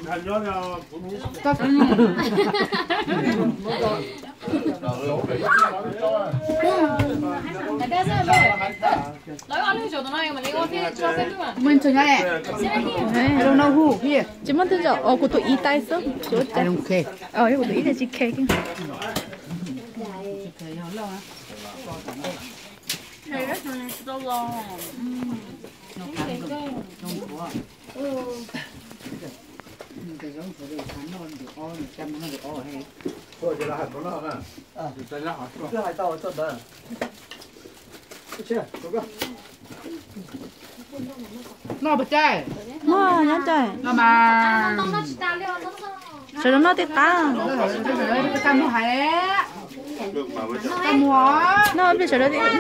Tsis muaj twg os, kuv tus ib tais xwb. Kuv tus ib tais tsis khe. Noj puas cai? Noj, nyob cai. Noj mas. Sawv daws noj tej qab. Noj peb sawv daws.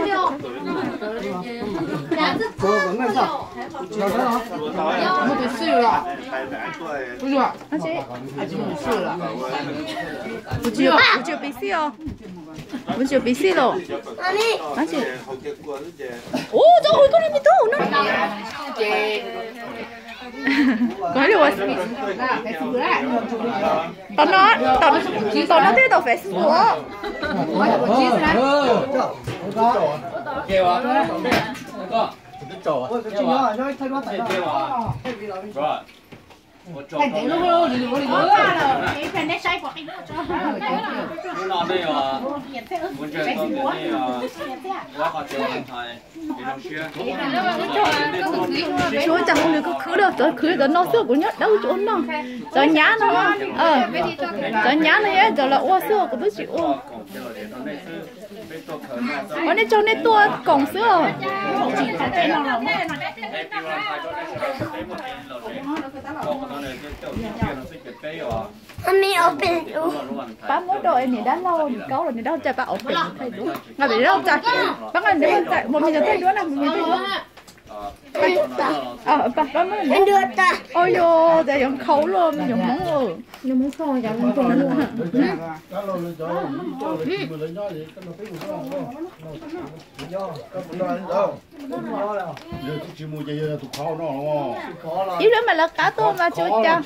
Muaj tus xwb los. Kuv tsis, kuv tsis piv xij os. Kuv tsis piv xij los. Ub, txhob hu koj li me tub no. Koj li ua, tom no, tom no twb tau Facebook os. Tsis ua cas, hu nws khwv khwv los, cov khwv cov no xwb kuv nyob dawb tsis ua noj. Cov nyab no, cov nyab no yog cov los ua xwb kuv twb tsis ua. Ua nej tsaug nej tuaj koom xwb os. Pab muab rau niam dab laug kaub los niam dab laug tsa pab ua pem thaij duab. Pab nqa niam dab laug tsa, mus me nyuam thaij duab na, mus me nyuam thaij duab. Ua yog tas yog nkhaus los me nyuam hmoob. Ib lub mas lawv qab tuaj mas tsis ua cas.